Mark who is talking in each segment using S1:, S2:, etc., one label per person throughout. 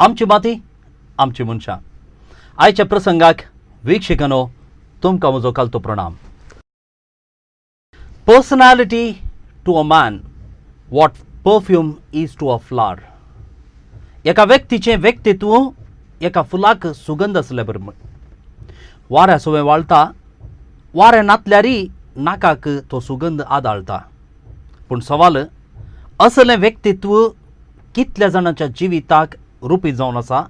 S1: आमची माती, आमची मनशां. आयच्या प्रसंगाक वीक्षकांनो, तुमकां म्हजो कालतो प्रणाम. Personality to a man what perfume is to a flower. एका व्यक्तीचें व्यक्तित्व एका फुलाक सुगंध आसल्या बरोबर वाऱ्या सवें वाळटा, वारें नातल्यारय नाकाक तो सुगंध आदाळटा. पूण सवाल, असलें व्यक्तित्व कितल्या जाणांच्या जिविताक रुपी जावन आसा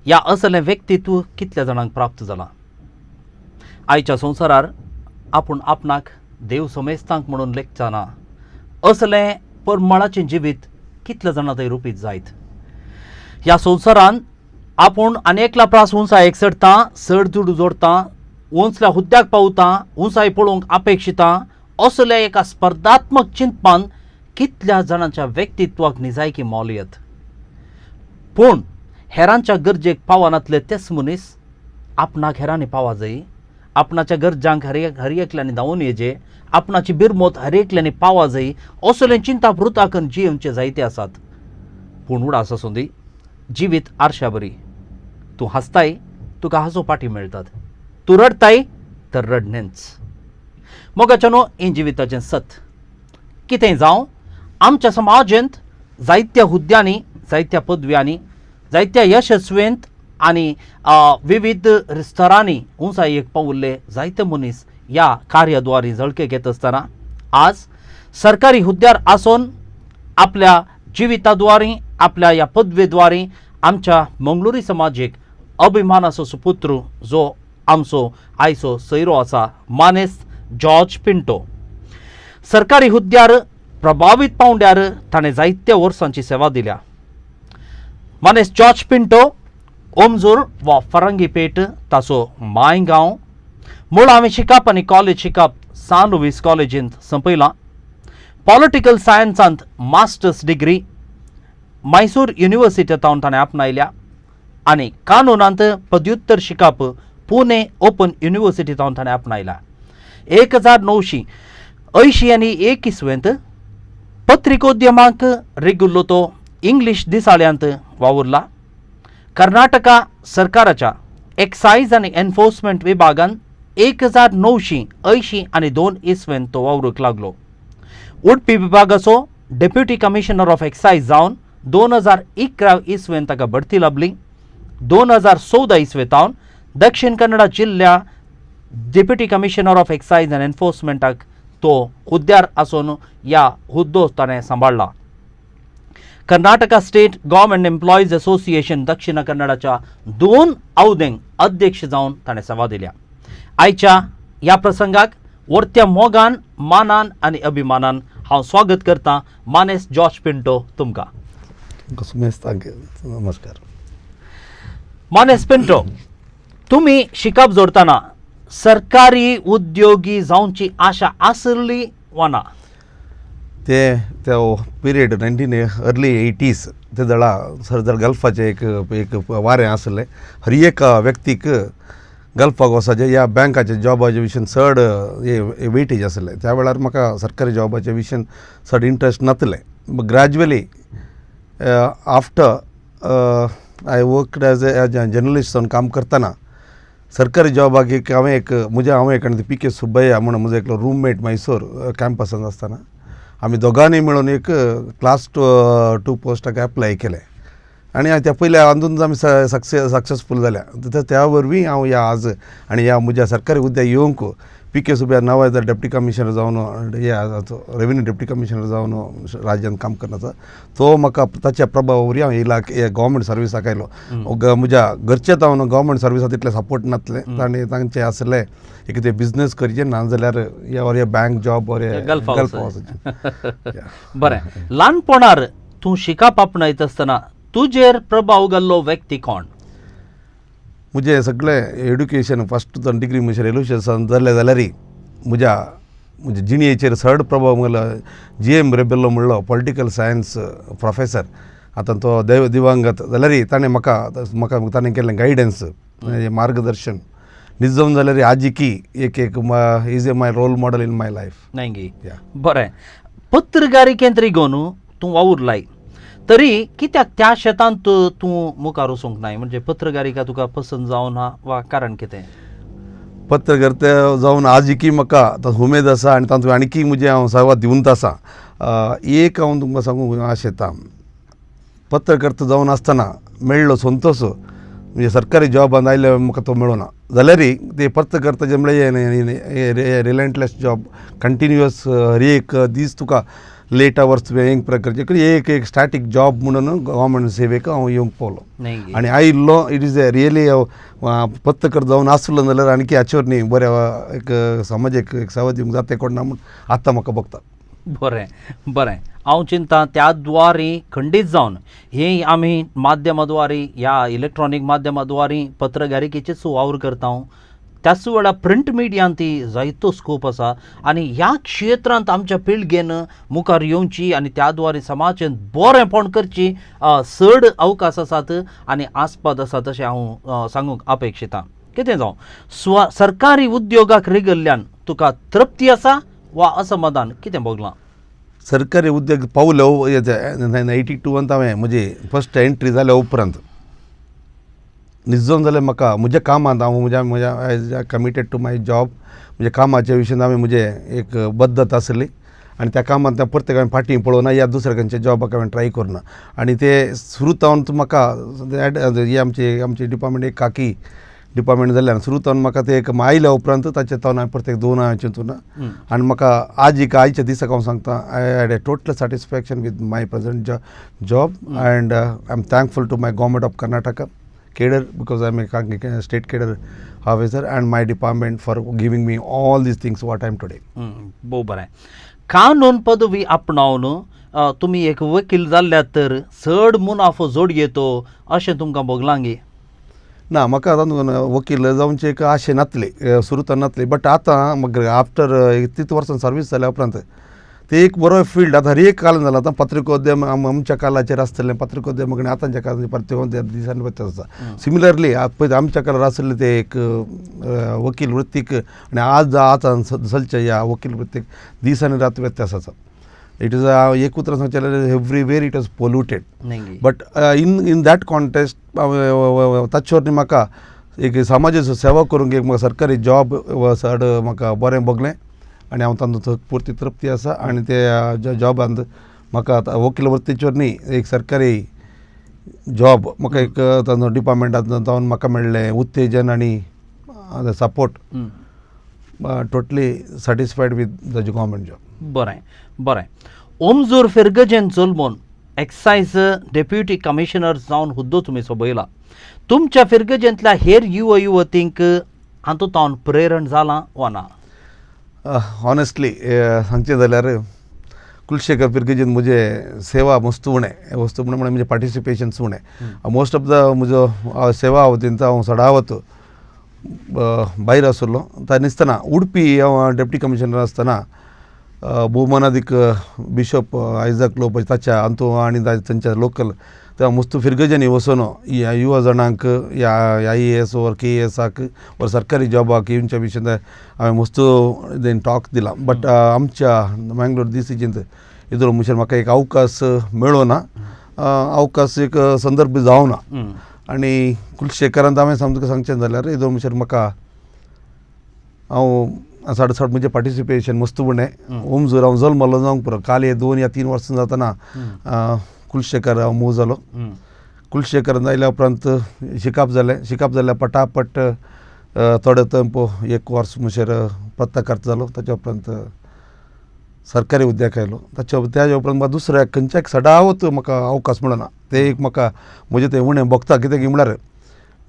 S1: या असलें व्यक्तित्व कितल्या जाणांक प्राप्त जालां? आयच्या संवसारार आपूण आपणाक देव समेस्तांक म्हणून लेखचा ना असलें परमळाचें जिवीत कितल्या जाणां थंय रुपीत जायत? ह्या संवसारान आपूण आनी एकला प्रास उंचायेक चडटा, चड दुडू जोडटा, उंचल्या हुद्द्याक पावता, उंचाय पळोवंक अपेक्षिता, असल्या एका स्पर्धात्मक चिंतपान कितल्या जाणांच्या व्यक्तित्वाक निजायकी मोल येत? पूण हेरांच्या गरजेक पावनातले तेच मनीस आपणाक हेरांनी पावा जाय, आपणाच्या गरजांक हर हर एकल्यांनी धांवून येजे, आपणाची बिरमोत हर एकल्यांनी पावा जाय, असलें चिंता वृताकन जियेवचे जायते आसात. पूण उडास आसूं दी, जिवीत आरशा बरी. तूं हांसताय, तुका हांसो पाटी मेळटात. तूं रडटाय तर रडणेंच. मोगाच्यानो, हें जिविताचें सत. कितें जावं, आमच्या समाजेंत जायत्या हुद्द्यांनी, जायत्या पदव्यांनी, जायत्या यशस्वेंत आनी विविध स्तरांनी उंचायेक पावल्ले जायते मनीस ह्या कार्याद्वारी झळके घेत आसतना, आज सरकारी हुद्द्यार आसून आपल्या जिविताद्वारी, आपल्या ह्या पदवेद्वारी आमच्या मंगळुरी समाजेक अभिमानाचो सुपुत्र, जो आमचो आयचो सैरो आसा, मानेस्त जॉर्ज पिंटो. सरकारी हुद्द्यार प्रभावीत पावंड्यार ताणें जायत्या वर्सांची सेवा दिल्या. मानेस्त जॉर्ज पिंटो, ओमजूर वा फरंगीपेठ ताचो माय गांव. मुळावें शिकप आनी कॉलेज शिकप सान लुवीस कॉलेजींत सोंपयलां. पॉलिटिकल सायन्सांत मास्टर्स डिग्री मैसूर युनिवर्सिटींत ताणें आपणायल्या आनी कानूनांत पदव्युत्तर शिकप पुणे ओपन युनिवर्सिटींत ताणें आपणायला. 1981 इसवेंत पत्रिकोद्यमाक रिगुल्लो तो इंग्लीश दिसाळ्यांत वावुरला. कर्नाटका सरकाराच्या एक्सायज आनी एन्फोर्समेंट विभागान 1982 इसवेंत तो वावरूंक लागलो. उडपी विभागाचो डेप्युटी कमिशनर ऑफ एक्सायज जावन 2011 इसवेंत ताका बढती लाभली. 2014 इसवेंत दक्षिण कन्नडा जिल्ल्या deputy commissioner of excise and एन्फोर्समेंटाक तो हुद्द्यार आसून ह्या हुद्दो ताणें सांबाळ्ळा. Karnataka state government employees association Dakshina कन्नडाच्या दोन अवधेंक अध्यक्ष जावन ताणें सेवा दिल्या. आयच्या ह्या प्रसंगाक वर्त्या मोगान, मानान आनी अभिमानान हांव स्वागत करतां मानेस्त जॉर्ज पिंटो तुमकां.
S2: सुमेस्तांक नमस्कार.
S1: मानेस्त पिंटो, तुमी शिकप जोडताना सरकारी उद्योगी जावची आशा आसली वा ना?
S2: ते ते पिरियड 19 अर्ली 80s, ते दळा सर गल्फाचें एक एक वारें आसलें. हर एका व्यक्तीक गल्फाक वचपाचें या बँकाचे जॉबाचे विशयन चड हे वेटेज आसलें. त्या वेळार म्हाका सरकारी जॉबाचे विशयन चड इंट्रस्ट नासलें. Gradually, after I worked as a journalist जावन काम करतना, सरकारी जॉबाक एक हांवें एक म्हज्या हांवें एक पी के सुब्बय्या म्हणून म्हजो एकलो रूममेट मैसूर कॅम्पसांत आसतना, आमी दोगांनी मेळून एक क्लास टू पोस्टाक एप्लाय केलें आनी त्या पयल्या अंदून आमी सक्सेसफूल जाल्या. त्या वरवीं हांव ह्या आज आनी ह्या म्हज्या सरकारी हुद्द्यार येवंक पी के सुब्बय्या नांव डेप्युटी कमिशनर जावन, हे रेवेन्यू डेप्युटी कमिशनर जावन राज्यांत काम करता, तो म्हाका ताच्या प्रभावा वरवीं हांव इलाख गव्हर्मेंट सर्विसाक आयलो. म्हज्या घरचे जावन गव्हर्मेंट सर्विसाक तितले सपोर्ट नासले. तांणी तांचे आसले एक ते बिजनेस करचे, ना जाल्यार or a bank job or
S1: Galpha
S2: gulf
S1: वचोन.
S2: वचचें.
S1: बरें, ल्हानपणार तूं शिकप आपणायत आसतना तुजेर प्रभाव घाल्लो व्यक्ती कोण?
S2: म्हजें सगळें एड्युकेशन फस्ट डिग्री म्हजें रेल्वे जालें जाल्यारय म्हज्या म्हज्या जिणेचेर चड प्रभाव म्हणलो जी एम रेबेल्लो म्हणलो पॉलिटिकल सायन्स प्रोफेसर. आतां तो देव दिवंगत जाल्यारय ताणें म्हाका म्हाका ताणें केल्लें गायडन्स, मार्गदर्शन निजम जाल्यार आजिकी एक एक is a my role model in my life.
S1: न्हय गी?
S2: या.
S1: बरें, पत्रकारिकेंत रिगोन तूं वावुरलाय. तरी कित्याक त्या शेतांत तूं मुखार वचूंक नाय, म्हणजे पत्रकारिता तुका पसंत जावना वा कारण कितें?
S2: पत्रकर्ते जावन आजिकी म्हाका उमेद आसा आनी तातूंत आणकी म्हजें हांव सेवा दिवंत आसा. एक हांव तुमकां सांगूंक आशेता, पत्रकर्ता जावन आसतना मेळ्ळो संतोश म्हणजे सरकारी जॉबान आयले म्हाका तो मेळना जाल्यारय ते पत्रकर्ताचे म्हळ्यार रिलेंटलेस जॉब, कंटिन्युअस हर एक दीस तुका लेट आवर्स तुवें एक प्रकारचे एक एक स्टॅटीक जॉब म्हणून गव्हर्मेंट सेवेक हांव येवंक पावलो आनी आयिल्लो. It is a really पत्रकार जावन आसलो जाल्यार आणकी हाचेर न्ही बरें एक समाजीक एक सेवा दिवंक जाता कोण ना म्हूण आतां म्हाका भोगता.
S1: बरें बरें, हांव चिंता त्या द्वारे खंडीत जावन ही आमी माध्यमाद्वारे ह्या इलेक्ट्रॉनीक माध्यमाद्वारे पत्रकारिकेचेच वावर करता, त्याच वेळार प्रिंट मिडियान ती जायतो स्कोप आसा आनी ह्या क्षेत्रांत आमच्या पिळगेन मुखार येवची आनी त्या द्वारे समाजान बरेंपण करची चड अवकाश आसात आनी आस्पद आसा तशें हांव सांगूंक अपेक्षिता. कितें जावं, सरकारी उद्योगाक रिगल्ल्यान तुका तृप्ती आसा वा असमाधान कितें भोगलां?
S2: सरकारी उद्योग पावले 82 हांवें म्हजी फर्स्ट एंट्री जाल्या उपरांत निजोन जाल्यार म्हाका म्हज्या कामांत हांव म्हज्या म्हज्या I committed to my job. म्हज्या कामाच्या विशयान हांवें म्हजें एक पद्दत आसली आनी त्या कामांत प्रत्येक हांवें फाटीं पळोवना या दुसऱ्या खंयच्या जॉबाक हांवें ट्राय करुना आनी ते सुरू जावन म्हाका ही आमची आमची डिपार्टमेंट एक खाकी डिपार्टमेंट जाल्ल्यान सुरू जावन म्हाका ते एक आयल्या उपरांत ताचे जावन हांवें प्रत्येक दोन हांवें चिंतूना आनी म्हाका आज एक आयच्या दिसाक हांव सांगता I had a total satisfaction with my present job and I am thankful to my government of Karnataka cadre because I am a state cadre officer and my department for giving me all these things what I am today.
S1: भोव बरें. कानून पदवी आपणावन तुमी एक वकील जाल्ल्यात तर चड मुनाफो जोड येतो अशें तुमकां भोगलां गे?
S2: ना, म्हाका आतां वकील जावचे एक आशे नातली सुरू तर नातली, बट आतां मागीर आफ्टर तितू वर्सां सर्वीस जाल्या उपरांत ते एक बरो फिल्ड आतां हर एक कालान जाला. आतां पत्रिकोद्यम आमच्या कालाचेर आसतलें पत्रिकोद्यम आनी आतांच्या काळाचेर पत्रिकोद्यम दिसान व्यत्यास आसा. सिमिलरली पळय आमच्या काळार आसलें ते एक वकील वृत्तीक आनी आज आतां चलच्या ह्या वकील वृत्तीक दीस आनी रात व्यत्यास आसा. It is एक उतरान सांगचें जाल्यार everywhere it is polluted, but in that context ताचेर न्ही म्हाका एक समाजाचो सेवा करूंक एक म्हाका सरकारी जॉब चड म्हाका बरें भोगलें आनी हांव तातूंत पुर्ती तृप्ती आसा आनी ते जॉबांत म्हाका आतां वकील वृत्तीचेर न्ही एक सरकारी जॉब म्हाका एक तांचो डिपार्टमेंटांत जावन म्हाका मेळ्ळें उत्तेजन आनी support. Totally satisfied with the government job.
S1: बरें बरें. ओमजूर फिर्गजेन जल्मून एक्सायज डेप्युटी कमिशनर जावन हुद्दो तुमी सोबयला. तुमच्या फिर्गजेंतल्या हेर युव युवतींक हातूंत प्रेरण जालां वा ना?
S2: ऑनेस्टली सांगचें जाल्यार कुलशेखर फिर्गजेन म्हजें सेवा मस्त उणें, वस्तू उणें म्हळ्यार म्हजें पार्टिसिपेशन उणें. मोस्ट ऑफ the म्हजो सेवा वतीन हांव सदांच भायर आसलो. आनी उडपी हांव डेप्युटी कमिशनर आसतना भोवमानादीक बिशप आयजक लोबो ताच्या अंतू आनी थंयच्या लोकल त्या मस्त फिर्गजांनी वचून ह्या युवा जाणांक ह्या I A S or K एसाक ओर सरकारी जॉबाक येवच्या विशयांत हांवें मस्त देन टॉक दिला. बट आमच्या मँगलोर डी सीजींत इतलो म्हणल्यार म्हाका एक अवकाश मेळना, अवकाश एक संदर्भ जावना. आनी कुलशेखरांत हांवें सामकें सांगचें जाल्यार येदो म्हणल्यार म्हाका हांव साडे साठ म्हजें पार्टिसिपेशन मस्त उणें. ओमजूर हांव जल्मलो जावंक पुरो काल हे 2 या 3 वर्सां जातना कुलशेखर हांव मूव जालो. कुलशेखर आयल्या उपरांत शिकाप जालें. शिकाप जाल्यार पटापट थोडे तेंपो एक वर्स म्हणसर पत्रकार जालो. ताच्या उपरांत सरकारी उद्याक आयलो. ताच्या त्या उपरांत म्हाका दुसऱ्या खंयच्याक सदांच म्हाका अवकाश मेळना. ते एक म्हाका म्हजें तें उणें भोगता. कित्याक म्हळ्यार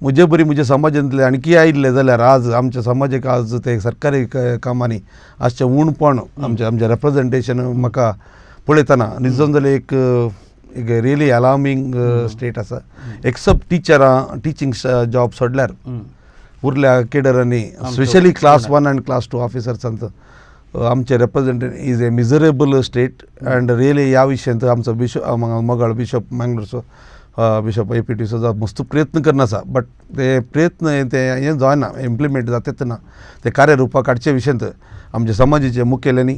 S2: म्हजे बरी म्हज्या समाजांतले आणकी आयिल्ले जाल्यार आज आमच्या समाजाक आज ते सरकारी कामांनी आजचें उणपण आमचें आमचें रेप्रेजेंटेशन म्हाका पळयतना निजोन जाल्यार एक एक रियली अलार्मींग स्टेट आसा. एक्सप्ट टिचरां टिचींग जॉब सोडल्यार उरल्या केडरांनी स्पेशली क्लास 1 आनी क्लास 2 ऑफिसर्सांचो आमचें representation is a miserable state. And really ह्या विशयांत आमचो बिशप मगळ बिशप मँगलोरचो बिशप ए पी टी सुद्दां मस्त प्रयत्न करना आसा. बट ते प्रयत्न ते हें जायना, इम्प्लिमेंट जातेच ना. ते कार्यरुपाक काडचे विशयांत आमच्या समाजाचे मुखेल्यांनी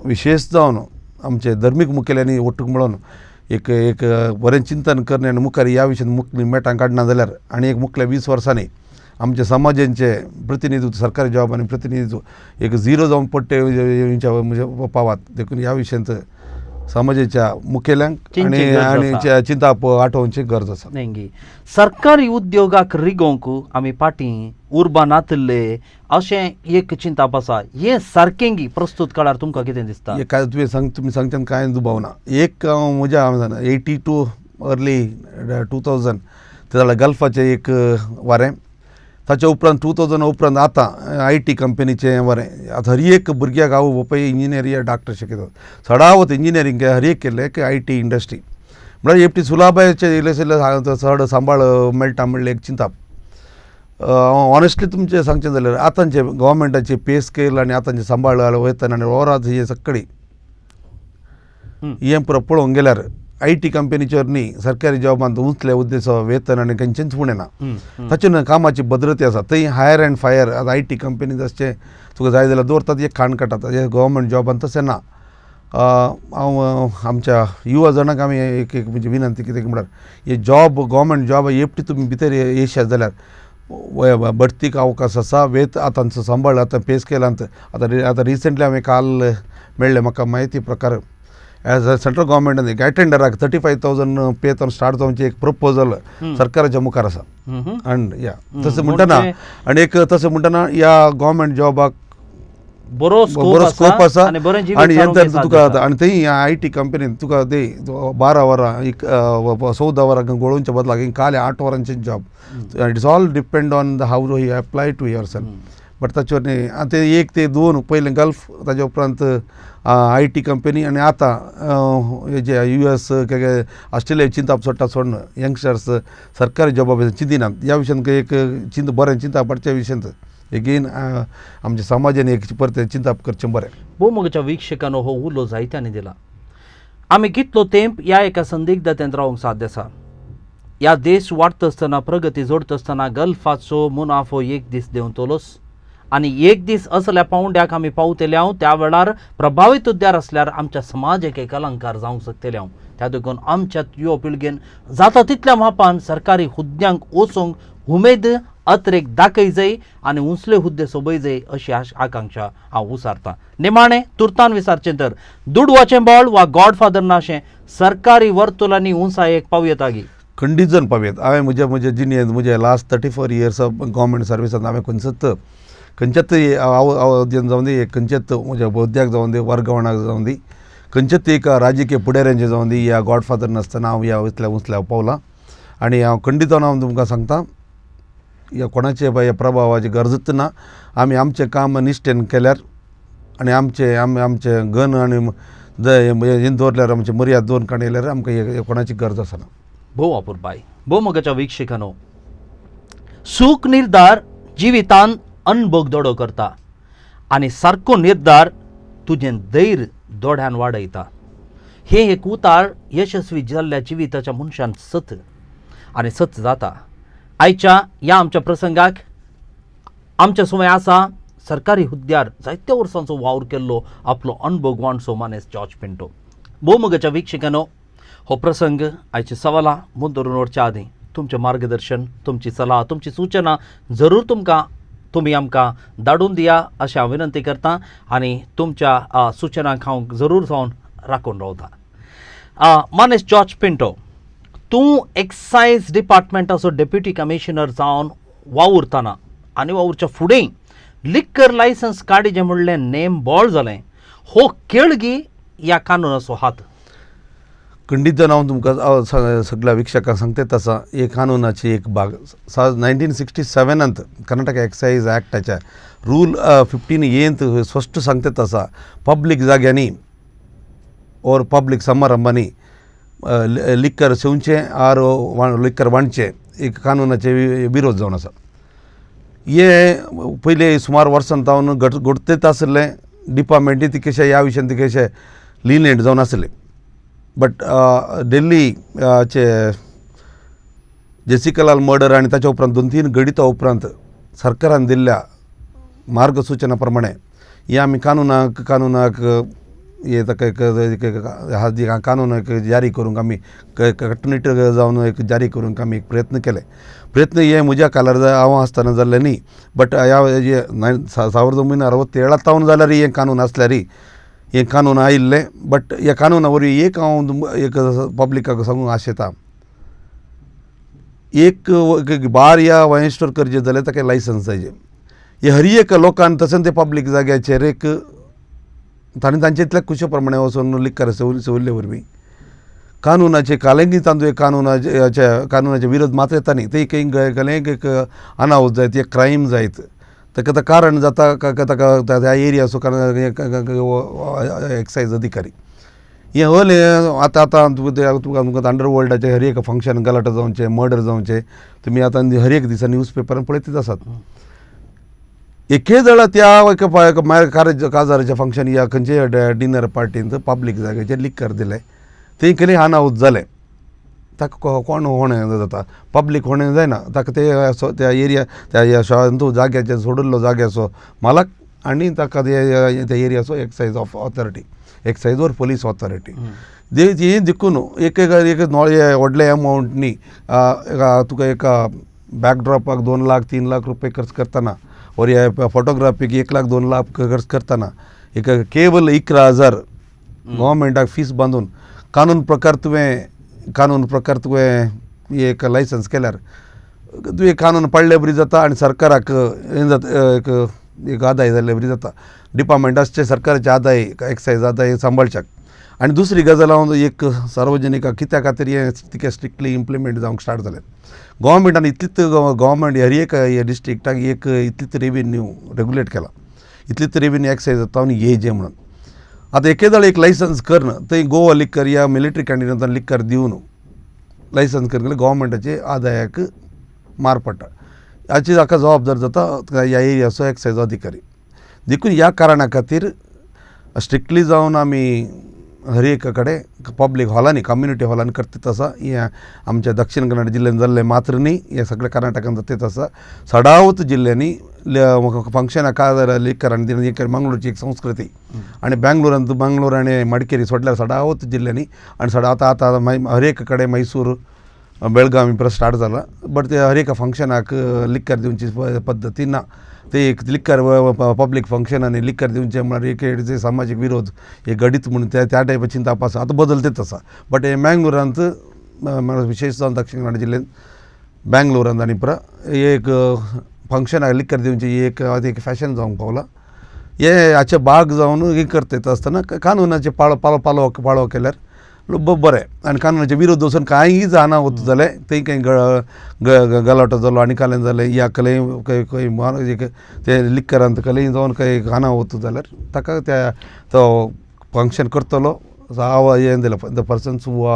S2: विशेश जावन आमचे धर्मीक मुखेल्यांनी ओटूक मेळोन एक एक बरें चिंतन करणे आनी मुखार ह्या विशयान मुखली मेटां काडना जाल्यार आनी एक मुखल्या 20 वर्सांनी आमच्या समाजांचे प्रतिनिधित्व सरकारी जॉब आनी प्रतिनिधित्व एक झिरो जावन पडटे म्हणजे पावात. देखून ह्या विशयांत समाजाच्या मुखेल्यांक आनी आनी चिंताप आठोवची गरज आसा.
S1: नेंगी सरकारी उद्योगाक रिगोवंक आमी फाटीं उर्बा नातिल्ले अशें एक चिंताप आसा. हें सारकें प्रस्तुत काळार तुमकां कितें दिसता?
S2: काय तुवें सांग तुमी सांगच्यान कांय दुबाव ना. एक म्हज्या 82 अर्ली 2000 ते जाल्यार गल्फाचें एक वारें, ताच्या उपरांत 2000 उपरांत आतां I T कंपनीचें वारें. आतां हर एक भुरग्याक आवय बापूय इंजिनियर या डॉक्टर शिकयतात, चडावत इंजिनियरींग हर एक केल्लें एक I T industry म्हळ्यार एकटी सुलाभायेचे इल्लें इल्लें चड सांबाळ मेळटा म्हणलें एक चिंताप. ऑनेस्टली तुमचें सांगचें जाल्यार आतांचे गव्हर्मेंटाचे पे स्केल आनी आतांचे सांबाळ वयतना आनी ओवराल हे सगळी हें पुरो पळोवंक गेल्यार I T कंपनीचेर न्ही सरकारी जॉबांत उंचले उद्देचो वेतन आनी खंयचेंच उणें ना. ताचेर कामाची भद्रता आसा थंय हायर अँड फायर. आतां I T कंपनीत अशें तुका जाय जाल्यार दवरतात, एक खाण काडटात. हे गव्हर्मेंट जॉबांत तशें ना. हांव आमच्या युवा जाणांक आमी एक एक म्हणजे विनंती कितें म्हळ्यार हे जॉब गव्हर्मेंट जॉब एकटी तुमी भितर येशात जाल्यार बढतीक अवकाश आसा. वेत आतां सांबाळ आतां पे स्केलांत आतां आतां रिसंटली हांवें काल मेळ्ळें म्हाका म्हायती प्रकार एज अ सेंट्रल गव्हर्मेंटान एक अटेंडराक 35,000 पे जावन स्टार्ट जावचें एक प्रपोजल सरकाराच्या मुखार आसा. आनी या तशें म्हणटना आनी एक तशें म्हणटना ह्या गव्हर्मेंट जॉबाक
S1: बरो
S2: स्कोप आसा आनी तुका आनी थंय I T कंपनीन तुका ते 12 वरां एक 14 वरां गोळोवच्या बदलाक काल 8 वरांचें job. It's all depend on the how you apply to yourself. But ताचेर न्ही आतां 1 ते 2 पयलें गल्फ, ताच्या उपरांत I T company आनी आतां हेजे यू एस ऑस्ट्रेलिया चिंताप सोडटा सोडून यंगस्टर्स सरकारी जॉबा चिंतिनात. ह्या विशयांत एक चिंत बरें चिंताप पडच्या विशयांत एगेन आमच्या समाजान एक परतें चिंताप करचें बरें.
S1: भोवमोगाच्या वीक्षकांनो हो उलो जायत्यांनी दिला. आमी कितलो तेंप ह्या एका संदिग्धतेंत रावंक साध्य आसा. ह्या देश वाडटा आसतना प्रगती जोडटा आसतना गल्फाचो मुनाफो एक दीस देंवतलोच आनी एक दीस असल्या पावंड्याक आमी पावतले हांव त्या वेळार प्रभावीत उद्यार आसल्यार आमच्या समाजाक एक अलंकार जावंक शकतले हांव. त्या देखून आमच्या युवा पिळगेन जाता तितल्या मापान सरकारी हुद्द्यांक वचूंक उमेद अत्रेक दाखय जाय आनी उंचले हुद्दे सोबय जाय अशी आकांक्षा हांव उसारतां. निमाणें तुर्तान विचारचें तर दुडवाचें बळ वा गॉडफादर नाशें सरकारी वर्तुलांनी उंचायेक पावयता गी?
S2: खंडीत जावन पावयत. हांवें म्हज्या म्हज्या जिणेंत म्हज्या लास्ट 34 इयर्स ऑफ गव्हर्मेंट सर्विसांत हांवें खंयचोच खंयच्याच हांव जावन दी खंयच्याच म्हज्या बौद्ध्याक जावन दी वर्गवणाक जावन दी खंयच्याच एक राजकीय फुडाऱ्यांचें जावन दी ह्या गॉडफादर नासतना हांव ह्या इतल्या उंचल्या पावलां. आनी हांव खंडीत जावन हांव तुमकां सांगता ह्या कोणाचे ह्या प्रभावाची गरजूच ना. आमी आमचें काम निश्ठेन केल्यार आनी आमचें आमी आमचें गन आनी हें दवरल्यार आमची मर्याद दवरून काडल्यार आमकां कोणाची गरज आसना.
S1: भोव अपुरबाय. भोव मोगाच्या वीक्षकांनो, सूख निर्धार जिवितान अनभोग दोडो करता आनी सारको निर्धार तुजें धैर्य दोड्यान वाडयता. हें एक उतार यशस्वी जाल्ल्या जिविताच्या मनशान सत आनी सत जाता. आयच्या ह्या आमच्या प्रसंगाक आमच्या सुमें आसा सरकारी हुद्द्यार जायत्या वर्सांचो वावर केल्लो आपलो अनभोग वांटचो मानेस जॉर्ज पिंटो. भोवमोगाच्या वीक्षकांनो, हो प्रसंग आयचे सवालां मुंदरून व्हरच्या आदीं तुमचें मार्गदर्शन, तुमची सलाह, तुमची सूचना जरूर तुमकां तुमी आमकां धाडून दिया अशें हांव विनंती करतां आनी तुमच्या सुचनांक हांव जरूर जावन राखून रावता. मानेस जॉर्ज पिंटो, तूं एक्सायज डिपार्टमेंटाचो डेप्युटी कमिशनर जावन वावुरतना आनी वावुरच्या फुडें लिक्कर लायसन्स काडीचें म्हणलें नेम बळ जालें, हो केळगी ह्या कानूनाचो हात?
S2: खंडीत जावन हांव तुमकां सगळ्या वीक्षकांक सांगता तसा एक कानूनाची एक भाग 1967 कर्नाटक एक्सायज ॲक्टाच्या रूल 15A स्पश्ट सांगता तसा पब्लीक जाग्यांनी और पब्लीक समारंभांनी लिक्कर सेवचें आर लिक्कर वांटचें एक कानूनाचे विरोध जावन आसा. हे पयले सुमार वर्सां जावन घडतेच आशिल्लें. डिपार्टमेंटी तितकेशे ह्या विशयान तितकेशे लिनियंट जावन आसले. बट दिल्ली चे जेसिकलाल मर्डर आनी ताच्या उपरांत 2-3 घडिता उपरांत सरकारान दिल्ल्या मार्गसूचना प्रमाणे हे आमी कानूनाक हे ताका एक कानून एक जारी करूंक आमी कटनिट जावन एक जारी करूंक आमी एक प्रयत्न केले. प्रयत्न हे म्हज्या कालार हांव आसतना जाल्लें न्ही, बट ह्या 1967 तावन जाल्यार हें कानून आसल्यार हें कानून आयिल्लें. बट ह्या कानूना वरवीं एक हांव एक पब्लिकाक सांगूंक आशेता, एक बार या वायन स्टोर करचें जाल्यार ताका लायसन्स जाय. हे हर एक लोकान तशें ते पब्लीक जाग्याचेर एक ताणें तांचे इतल्या खुशे प्रमाणे वचून लिकर सेवल्ले वरवीं कानुनाचे कालेंगी तांचो एक कानुनाचे विरोध मात्र येता न्ही, ते एक एक अनावत जायत, एक क्रायम जायत, ताका कारण जाता ताका त्या एरियाचो एक्सायज अधिकारी. हें हल आतां आतां तुमकां अंडरवर्ल्डाचें हर एक फंक्शन गलाटो जावचें, मर्डर जावचें, तुमी आतां हर एक दिसा न्यूज पेपरान पळयतच आसात. एके जाणा त्या एका काजाराचें फंक्शन या खंयचेय डिनर पार्टीन पब्लीक जाग्याचेर लिकर दिलें, थंय कितें अनावत जालें, ताका कोण होणें जाता, पब्लीक होणें जायना, ताका ते त्या एरिया त्या शारांतू जाग्याचेर सोडिल्लो जाग्याचो मालक आनी ताका त्या एरियाचो excise of authority, excise or police authority. हें देखून एक एक व्हडले अमावंट न्ही, तुका एका बॅकड्रॉपाक 2 लाख 3 लाख रुपये खर्च करतना और ह्या फोटोग्राफीक 1 लाख 2 लाख खर्च करतना एक केवल 11,000 गव्हर्मेंटाक फीस बांदून कानून प्रकार तुवें एक लायसन्स केल्यार तुवें कानून पाळ्ळे बरी जाता आनी सरकाराक हें जाता, एक एक आदाय जाल्ले बरी जाता. डिपार्टमेंट आसचे सरकाराचे आदाय एक्सायज आदाय सांबाळच्याक. आनी दुसरी गजाल हांव एक सार्वजनिकाक कित्या खातीर हें तितकें स्ट्रिक्टली इम्प्लिमेंट जावंक स्टार्ट जालें, गव्हर्मेंटान इतलीच गव्हर्मेंट हर एक डिस्ट्रिक्टाक एक इतलीच रेवेन्यू रेगुलेट केला, इतलीच रेवेन्यू एक्सायज जाता आनी येजे म्हणून. आतां एकेदाळ एक लायसन्स करन थंय गोवा लिकर या मिलिटरी कॅन्टीनांतल्यान लिकर दिवन लायसन्स करन गव्हर्मेंटाचे आदायाक मार पडटा. हाची ताका जबाबदार जाता ह्या एरियाचो एक्सायज अधिकारी. देखून ह्या कारणा खातीर स्ट्रिक्टली जावन आमी हर एका कडेन पब्लीक हॉलांनी कम्युनिटी हॉलांनी करतात आसा. हें आमच्या दक्षिण कन्नड जिल्ल्यान जाल्लें मात्र न्ही, हें सगळें कर्नाटकान जातात आसा. सडावत जिल्ल्यांनी फंक्शनां काजार लिकर आनी एक मंगळूरची एक संस्कृती आनी बेंगलोरांत मंगळूर आनी मडिकेरी सोडल्यार सडावत जिल्ल्यांनी आनी सडा आतां आतां हर एक कडेन मैसूर बेळगांव परत स्टार्ट जाला. बट ते हर एका फंक्शनाक लिकर दिवची पद्दती ना, ते एक लिकर पब्लीक फंक्शनांनी लिकर दिवचें म्हळ्यार एक सामाजीक विरोध एक घडीत म्हणून त्या त्या टायपाचें चिंतप आसा, आतां बदलतेच आसा. बट हे मँगलोरांत विशेश जावन दक्षिण कन्नड जिल्ल्यांत बेंगलोरांत आनी परत एक फंक्शनाक लिकर दिवची एक एक फॅशन जावंक पावला. हे हाचे भाग जावन हें करतात आसतना कानुनाचे पाळो पाळो पालो पाळो केल्यार बरें आनी कानुनाचे विरोध वचून कांय जाणा वता जाल्यार थंय कांय गलाटो जालो आनी कालें जालें या कलें खंय ते लिकरांत कलें जावन कांय खाना वता जाल्यार ताका त्या तो फंक्शन करतलो हें दिलें. The persons who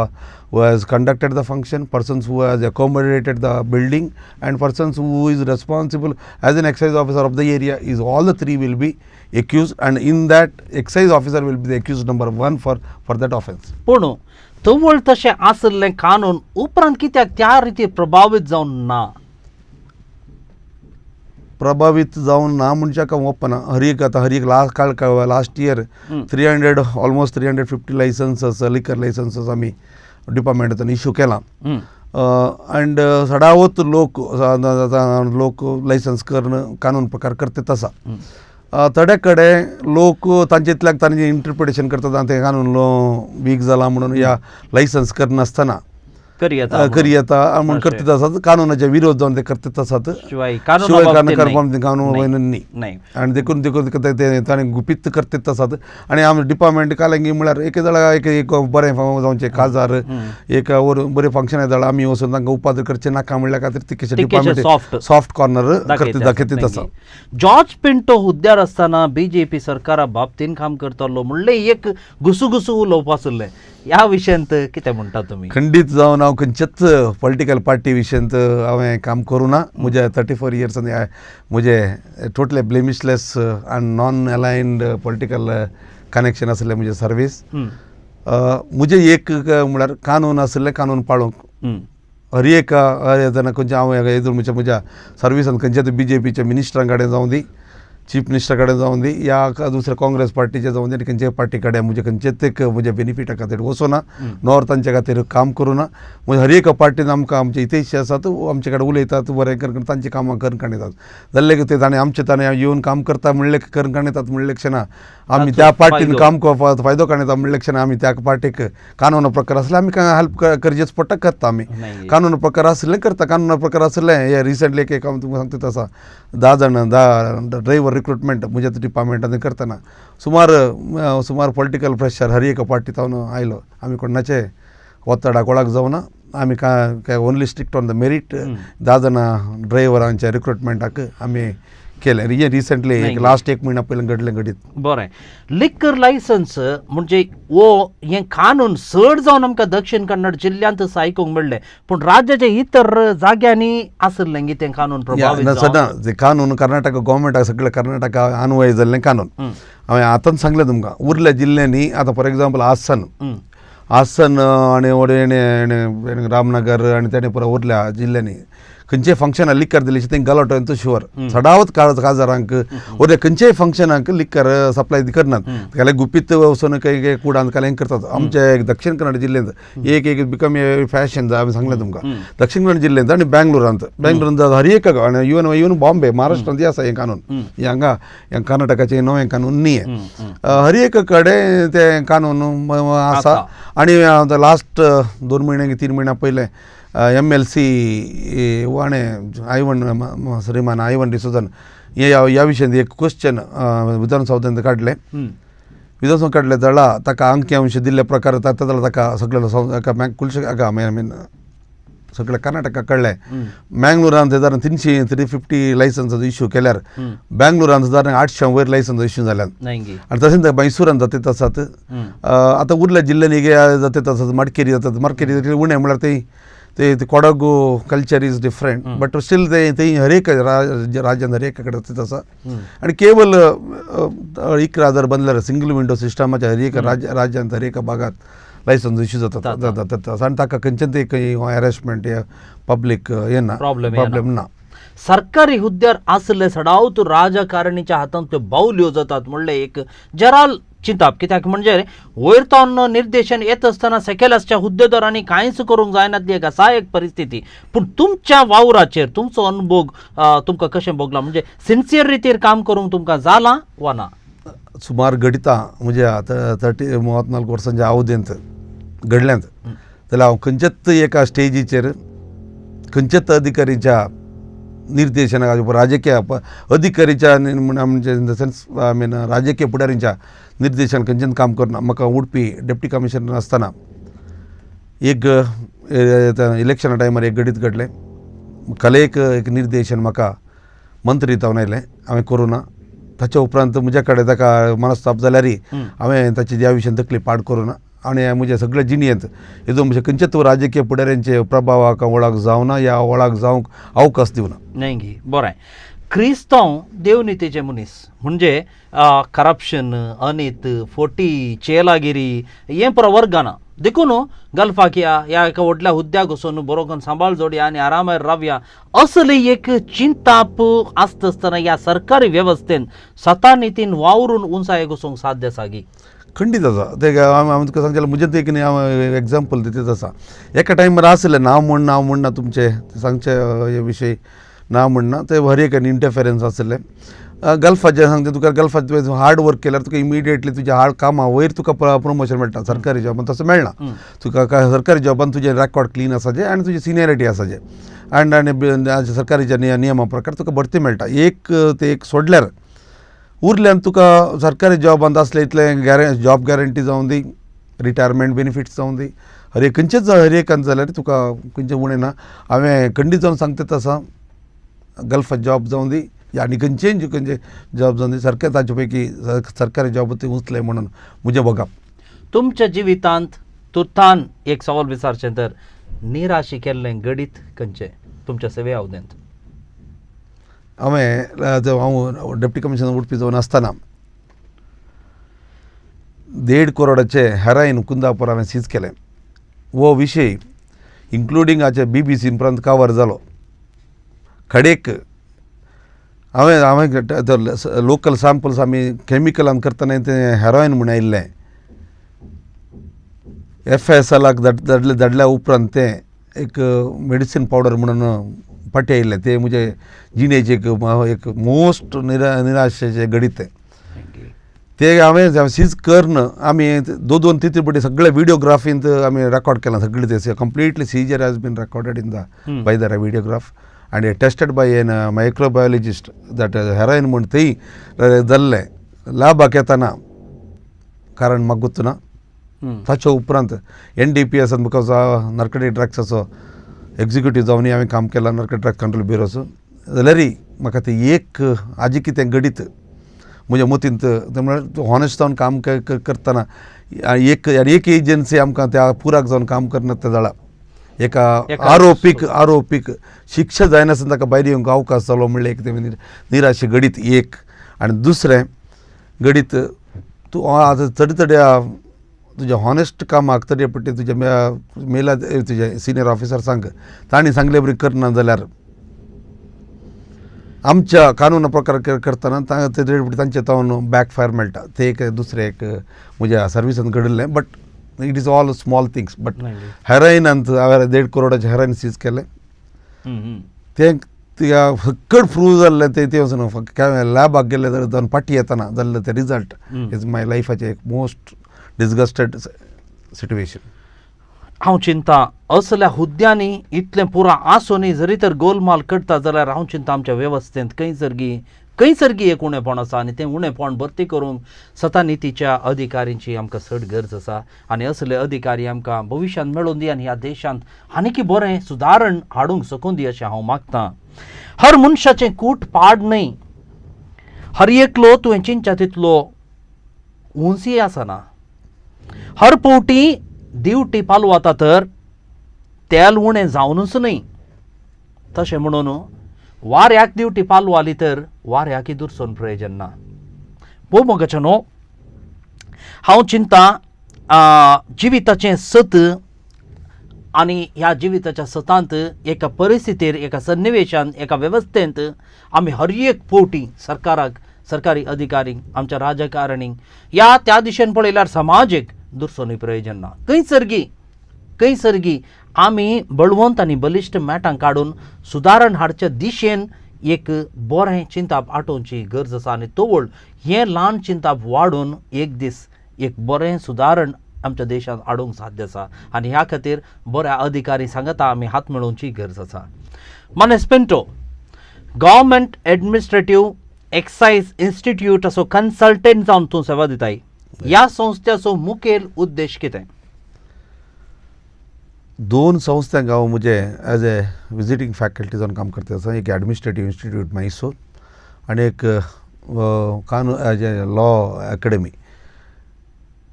S2: has conducted the function, persons who has accommodated the building and persons who is responsible as an excise officer of the area is all the three will be accused and in that excise officer will be the accused number 1 for that offence.
S1: पूण तवळ तशें आसलें कानून उपरांत कित्याक त्या रिती प्रभावीत जावन ना?
S2: प्रभावीत जावन ना म्हणच्याक ओपन हर एक आतां हर एक लास्ट काळ last year 300 almost 350 licences liquor licences आमी डिपार्टमेंटांतल्यान इश्यू केलां अँड सडावत लोक लोक लायसन्स करून कानून प्रकार करतात आसा. थोडे कडेन लोक तांचेतल्यान तांचे इंटरप्रिटेशन करतात ते कानून वीक जाला म्हणून या लायसन्स करनासतना करी येता म्हूण करतात आसात, कानुनाचे विरोध जावन ते करतात आसात.
S1: शिवाय
S2: कानून न्ही आनी देखून देखून ते ताणें गुपीत करतात आसात. आनी आमी डिपार्टमेंट कालेंगी म्हळ्यार एक जाल्यार एक एक बरें जावचें काजार एक बरें फंक्शन जाल्यार आमी वचून तांकां उपाद्र करचें नाका म्हणल्या खातीर तितकेशें डिपार्टमेंट सॉफ्ट कॉर्नर करतात दाखयतात आसा.
S1: जॉर्ज पिंटो हुद्द्यार आसतना बीजेपी सरकारा बाबतीन काम करतलो म्हणलें एक घुसुघुसू उलोवप आसलें, ह्या विशयांत कितें म्हणटा तुमी?
S2: खंडीत जावन हांव खंयच्याच पॉलिटिकल पार्टी विशयांत हांवें काम करूं ना. म्हज्या 34 इयर्सान म्हजें totally blemishless and non aligned political connection आसलें म्हजें सर्वीस. म्हजें एक म्हळ्यार कानून आसलें, कानून पाळूंक हर एक जेन्ना खंयच्या हांव म्हज्या म्हज्या सर्विसान खंयच्या बीजेपीच्या मिनिस्टरां कडेन जावं दी, चीफ मिनिस्टर कडेन जावन दी या दुसऱ्या काँग्रेस पार्टीचे जावन दी आनी खंयच्याय पार्टी कडेन म्हजे खंयचेच एक म्हज्या बेनिफिटा खातीर वचूना नॉर तांच्या खातीर काम करूं ना. म्हणजे हर एका पार्टीन आमकां आमचे हितेशी आसात, आमचे कडेन उलयतात, बरें करून तांची कामां करून काडटात. जाल्ले ते ताणें आमचे ताणें येवन काम करता म्हणलें करून काडटात म्हणलें क्षणा आमी त्या पार्टीन काम करपाक फायदो काडटा म्हणलें क्षणा आमी त्या पार्टीक कानून प्रकार आसले आमी हेल्प करचेच पडटा करता आमी. कानून प्रकार आसले करता, कानून प्रकार आसले. हे रिसंटली एक हांव तुमकां सांगता आसा 10 जाण 10 ड्रायव्हर रिक्रुटमेंट म्हज्या डिपार्टमेंटान करतना सुमार सुमार पॉलिटिकल प्रेशर हर एका पार्टी तावन आयलो. आमी कोणाचे ಒತ್ತಡ ಒಳಗೆ जावना आमी काय only strict on the merit 10 जाणां ड्रायव्हरांच्या रिक्रुटमेंटाक आमी केलें. हें रिसंटली एक लास्ट एक म्हयन्या पयलीं घडलें घडीत.
S1: बरें, लिकर लायसन्स म्हणजे वो हें कानून चड जावन आमकां दक्षिण कन्नड जिल्ल्यांत आयकूंक मेळ्ळें, पूण राज्याच्या इतर जाग्यांनी आशिल्लें की तें कानून प्रभावीत
S2: सदां ते कानून कर्नाटक गव्हर्मेंटाक सगळें कर्नाटका अन्वय जाल्लें कानून. हांवें आतांच सांगलें तुमकां उरल्या जिल्ल्यांनी आतां फॉर एग्जाम्पल हासन हासन आनी वडे रामनगर आनी तेणे पुरो उरल्या जिल्ल्यांनी खंयचेय फंक्शनाक लिकर दिली तें गलाटो तो शुवर चडावत काजारांक उरल्या खंयच्याय फंक्शनाक लिकर सप्लाय करनात. काले गुपीत वचून काही कुडान काले करतात. आमच्या दक्षिण कन्नड जिल्ल्यांत एक एक बिकम ए फॅशन हांवें सांगलें तुमकां दक्षिण कन्नड जिल्ल्यांत आनी बँगलोरांत बँगलोरांत हर एक आनी इवन इवन बॉम्बे महाराष्ट्रांत आसा हें कानून. हें हांगा कर्नाटकाचें नवें कानून न्ही, हर एक कडेन तें कानून आसा. आनी लास्ट 2 म्हयने 3 म्हयन्या पयलें MLC वाणे आयवन श्रीमान आयवन डिसोजन हे ह्या विशयांत एक क्वेश्चन विधानसौधांत काडलें. विधानसभा काडलें जाल्यार ताका अंकी अंश दिल्ले प्रकार जाल्यार ताका सगळ्या कुलश I mean सगळ्या कर्नाटका कळ्ळें. मँगलोरांत जाल्यार 350 लायसन्स इश्यू केल्यार बँगलोरांत जाल्यार 800 वयर लायसन्स इश्यू जाल्यात. आनी तशेंच मैसूरांत जाता तसात आतां उरल्या जिल्ल्यांनी जाता तसात मडकेरी जातात. मडकेरी उणें म्हळ्यार ती ते Kodagu culture is different but still ते थंय हर एक राज्यांत हर एका कडेन तें आसा. आनी केवल 11,000 बंदल्यार सिंगल विंडो सिस्टमाच्या हर एक राज्यांत हर एका भागांत लायसन्स इश्यू जातात जातात आनी ताका खंयच्यान ते खंय हॅरेसमेंट या पब्लीक येना प्रॉब्लेम ना.
S1: सरकारी हुद्द्यार आसले सडावत राजकारणीच्या हातांत त्यो बावल्यो जातात म्हणलें एक जराल चिंताप. कित्याक म्हणजे वयर तावन निर्देशन येत आसतना सकयल आसच्या हुद्देदारांनी कांयच करूंक जायनातली एक असा एक परिस्थिती. पूण तुमच्या वावराचेर तुमचो अनुभव तुमकां कशें भोगला, म्हणजे सिन्सियर रितीर काम करूंक तुमकां जालां वा ना?
S2: सुमार घडिता म्हणजे आतां 34 वर्सांच्या अवधींत घडल्यांत जाल्यार हांव खंयच्याच एका स्टेजीचेर खंयच्याच अधिकारीच्या निर्देशनाक राजकीय अधिकारीच्या म्हणजे in the sense I mean राजकीय फुडाऱ्यांच्या निर्देशन खंयच्यान काम करना. म्हाका उडपी डेप्टी कमिशनर आसतना एक इलेक्शना टायमार एक घडीत घडलें. कलेक एक निर्देशन म्हाका मंत्री जावन आयलें हांवें करूं ना. ताच्या उपरांत म्हज्या कडेन ताका मनस्ताप जाल्यारय हांवें ताची ह्या विशयान तकली पाड करूं ना. आनी म्हज्या सगळ्या जिणेंत हेजो म्हणजे खंयच्याच राजकीय फुडाऱ्यांचे प्रभावाक वळख जावना या वळख जावंक अवकाश दिवना.
S1: न्हय गी, बरें. क्रिस्तांव देवनितीचे मनीस म्हणजे करप्शन, अनीत, फोटी, चेलागिरी हें पुरो वर्गाना देखून गल्फाक या ह्या एका व्हडल्या हुद्द्याक वचून बरो करून सांबाळ जोडया आनी आरामार रावया असली एक चिंताप आसता आसतना ह्या सरकारी वेवस्थेन सतानितीन वावरून उंचायेक वचूंक साध्य आसा गी?
S2: खंडीत आसा. ते हांव तुका सांगचें म्हजें एक न्ही हांव एग्जाम्पल दिता आसा. एका टायमार आसलें नांव म्हण नांव म्हणना तुमचें सांगचे हे विशय ना म्हणना ते हर एक इंटरफेरन्स आसलें. गल्फाचें सांगता तुका गल्फात तुवें हार्ड वर्क केल्यार तुका इमिडिएटली तुज्या हार्ड कामां वयर तुका प्रमोशन मेळटा. सरकारी जॉबान तसो मेळना तुका. सरकारी जॉबान तुजें रेकॉर्ड क्लीन आसाचें आनी तुजी सिनियरिटी आसाचें आनी आनी सरकारीच्या नियमा प्रकार तुका बढती मेळटा. एक ते एक सोडल्यार उरल्यान तुका सरकारी जॉबांत आसले इतलें जॉब गॅरंटी जावं दी, रिटायरमेंट बेनिफिट्स जावं दी, हर एक खंयचेच हर एकान जाल्यार तुका खंयचें उणें ना. हांवें खंडीत जावन सांगता आसा गल्फात जॉब जावं दी आनी खंयचेय खंयचे जॉब जावं दी सारकें ताचे पैकी सरकारी जॉब ते उंचले म्हणून म्हजें भोगप.
S1: तुमच्या जिवितांत तुर्तान एक सवाल विचारचें तर निराशी केल्लें घडीत खंयचें तुमच्या सेवे अवधेंत?
S2: हांवें हांव डेप्टी कमिशनर उडपी जावन आसतना 1.5 करोडाचे हेरायन कुंदापूर हांवें सीज केलें. हो विशय इन्क्लुडींग हाचे BBC उपरांत कवर जालो. खडेक हांवें हांवें लोकल सॅम्पल्स आमी कॅमिकलान करतना तें हेरोइन म्हूण आयिल्लें. एफ एस एलाक धाडले धाडल्या उपरांत तें एक मेडिसीन पावडर म्हणून फाटीं आयिल्लें. तें म्हजे जिणेचें एक एक मोस्ट निराशेचें घडीत तें. ते हांवें सीज करून आमी दोन दोन तीन तीन पटी सगळे विडियोग्राफींत आमी रेकॉर्ड केलां सगळें तें. Completely seizure has been recorded in the by the videograph and tested by an microbiologist that heroin म्हूण थंय जाल्लें. लॅबाक येतना कारण म्हाका गुत्त ना. ताच्या उपरांत एनडीपीएसान because narcotic ड्रग्साचो एक्झिक्युटीव जावनूय हांवें काम केलां नार्कोटीक ड्रग कंट्रोल ब्युरोचो. जाल्यारय म्हाका तें एक आजी कितें घडीत म्हज्या मतींत तें म्हळ्यार हॉनेस्ट जावन काम करतना एक आनी एक एजन्सी आमकां त्या पुराक जावन काम करना तें जालां. एका आरोपीक आरोपीक शिक्षा जायनासतना ताका भायर येवंक अवकाश जालो म्हणल्यार एक तें निराशे घडीत एक. आनी दुसरें घडीत तूं आतां चड चड तुज्या हॉनेस्ट कामाक तरी पट्टी तुज्या मेला तुज्या सिनियर ऑफिसर्सांक तांणी सांगले बरी करना जाल्यार आमच्या कानूना प्रकार करतना तांचे तावन बॅक फायर मेळटा. तें एक दुसरें एक म्हज्या सर्विसान घडिल्लें. But it is all small things. But हेरोइनांत हांवें 1.5 करोडाचें हेरोइन सीज केलें. तें फक्कड प्रूव जाल्लें तें तें वचून फक्त लॅबाक गेलें जाल्यार जावन फाटीं येतना जाल्लें तें रिजल्ट is my लायफाचें एक मोस्ट डिसगस्टेड सिट्युएशन.
S1: हांव चिंता असल्या हुद्द्यांनी इतलें पुरा आसूनय जरी तर गोलमाल करता जाल्यार हांव चिंता आमच्या वेवस्थेंत खंय सर्गी एक उणेपण आसा आनी तें उणेपण भरती करूंक सतानितीच्या अधिकाऱ्यांची आमकां चड गरज आसा आनी असले अधिकारी आमकां भविश्यांत मेळून दी आनी ह्या देशांत आनीकी बरें सुदारण हाडूंक सकून दी अशें हांव मागतां. हर मनशाचें कूट पाड न्हय, हर एकलो तुवें चिंतच्या तितलो उंची आसना. हर पवटी दिवटी पालवता तर तेल उणें जावनूच न्हय, तशें म्हणून वाऱ्याक दिवटी पालवाली तर वाऱ्याकय दुरसून प्रयोजन ना. भोव न्हू हांव चिंता जिविताचें सत आनी ह्या जिविताच्या सतांत एका परिस्थितीर एका सन्निवेशान एका वेवस्थेंत आमी हर एक पवटी सरकाराक सरकारी अधिकारींक आमच्या राजकारणींक या त्या दिशेन पळयल्यार समाजीक दुरसोनूय प्रयोजन ना. खंय सर्गी आमी बळवंत आनी बलिश्ट मेटां काडून सुदारण हाडच्या दिशेन एक बरें चिंताप आटोवची गरज आसा आनी तवळ हें ल्हान चिंताप वाडून एक दीस एक बरें सुदारण आमच्या देशांत हाडूंक साध्य आसा आनी ह्या खातीर बऱ्या अधिकारी सांगता आमी हात मेळोवची गरज आसा. Manesh Pinto, government administrative excise institute असो कन्सल्टंट जावन तूं सेवा दिताय, ह्या संस्थेचो मुखेल उद्देश कितें?
S2: दोन संस्थांक हांव म्हजे एज ए विजिटींग फॅकल्टी जावन काम करता आसा. एक एडमिनिस्ट्रेटीव इन्स्टिट्यूट मैसूर आनी एक कानून एज ए लॉ अकॅडमी.